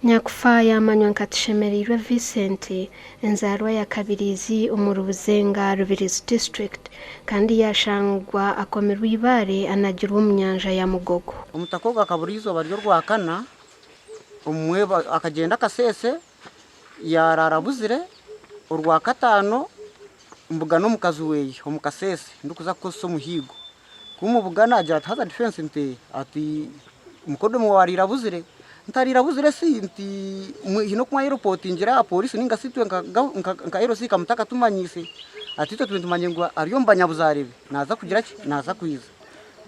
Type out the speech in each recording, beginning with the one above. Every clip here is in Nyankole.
Nyakufa yaamanywa nka Tushemereirwe Vincent, enzaarwa ya Kabirizi omuri Buzenga, Rubirizi District kandi yaashangwa akomirwe eibaare anagirwe omu nyanja ya Mugogo. Omutaka ogu akabura eizooba ry'Orwakana, akagyenda akaseese yaaraara abuzire, Orwakataano mbugana omukazi we omu kaseese ndikuza kukozesa omuhiigo, ku mubugana agira ati haza difensi nti ati mukodomi waawe araire abuzire, nti araire abuzire si nti haine oku mwayeropotingire aha pooriisi nainga shi itwe nka LC mutakatumanyiise, ati itwe turiyo nitumanya ngu ari omu banyabuzaare be naaza kugira ki naaza kwija.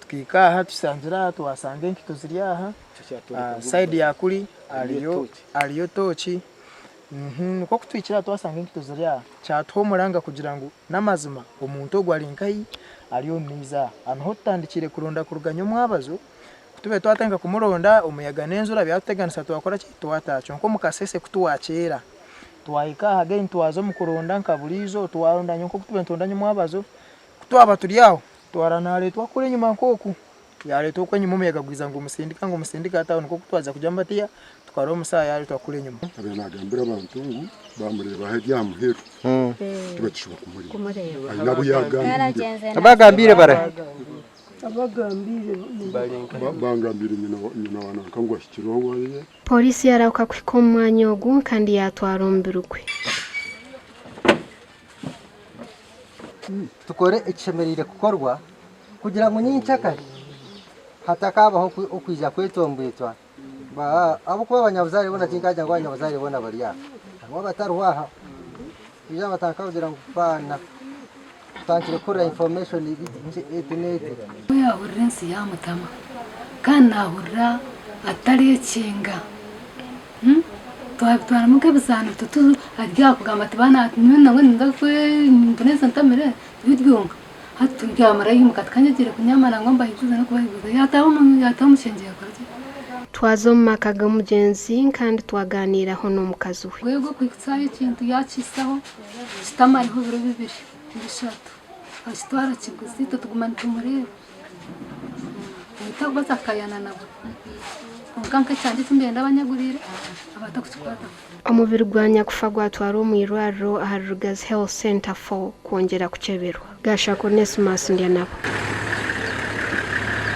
Tukahika aha tushangire aha twashanga enkito ziri aha, sayidi ya kuri hariyo tooki. Nikwo kutuhikire aha twashanga enkito ziri aha, kyatuha omuranga kugira ngu n'amazima omuntu ogu ari nkahi? Ari omu maizi aha. Aha niho tutandikiire kuronda kuruga nyomwabazo, ku tubaire twatandika kumuronda omuyaga n'enjura byatuteganisa twakora ki? Twataaha. Kyonka omu kasheeshe ku twakyera, twahika aha again twaza omu kuronda nka buriijo, twaronda nyowe nk'oku tubaire nituronda nyomwabazo, ku twaba turi aho, twarora naareetwa kuri enyima nk'oku. Yaareetwa oku enyima omuyaga gwija ngumusindika ngumusindika hati aho nikwo kutwaza kugya mubatiya tukarora omusaha yaareetwa kuri enyima. Abaire nagambira abantu ngu bamureeba aho eri aha muheru tibakishuba kumureeba. Aine abu yagambiire. Abagambiire barahi? Bangambiire nyina wa nanka ngu ahikire owaye. Pooriisi yaarahuka kuhika omu mwanya ogu kandi yaatwara omubiri gwe. Tukore ekishemereire kukorwa kugira ngu nyenkyakare hatakaabaho okwija kwetomboitwa ahabw'okuba abanyabuzaare boona tinkagira ngu abanyabuzaare boona bari aha, hariho abatariho aha kwija batandika kugira ngu baana tutandikire kuhurira information eti n'eti. Ku yaahurira ensi yaamutama, kandi naahurira atarikyenga. Twabitwaramu nk'ebizaano ari aha kugamba ati baana nyowe nangwa ninza mbone ntamire tubiryonka. Hati turyamara yimuka ati kanyegyere kunyama nangwa mbahiguze n'okubahiguza yaataaha omu kishengye yaakora ki? Twaza omu maka g'omugyenzi kandi twagaaniiraho n'omukazi we. Rwego kuhikyaho ekintu yaakihisaho kitamariho biro bibiri bishatu akitwara akiguza itwe tuguma nitumureeba. Otakubaasa kukayana nabo. Kwonka nk'ekyangye eki mbaire ndabanyaguriire abatakukikwataho. Omubiri gwa nyakufa gwatwarwa omu irwariro ahari Rugazi Health Centre 4 kwongyera kukyeberwa. Gashaka Onesmus Ndyanabo.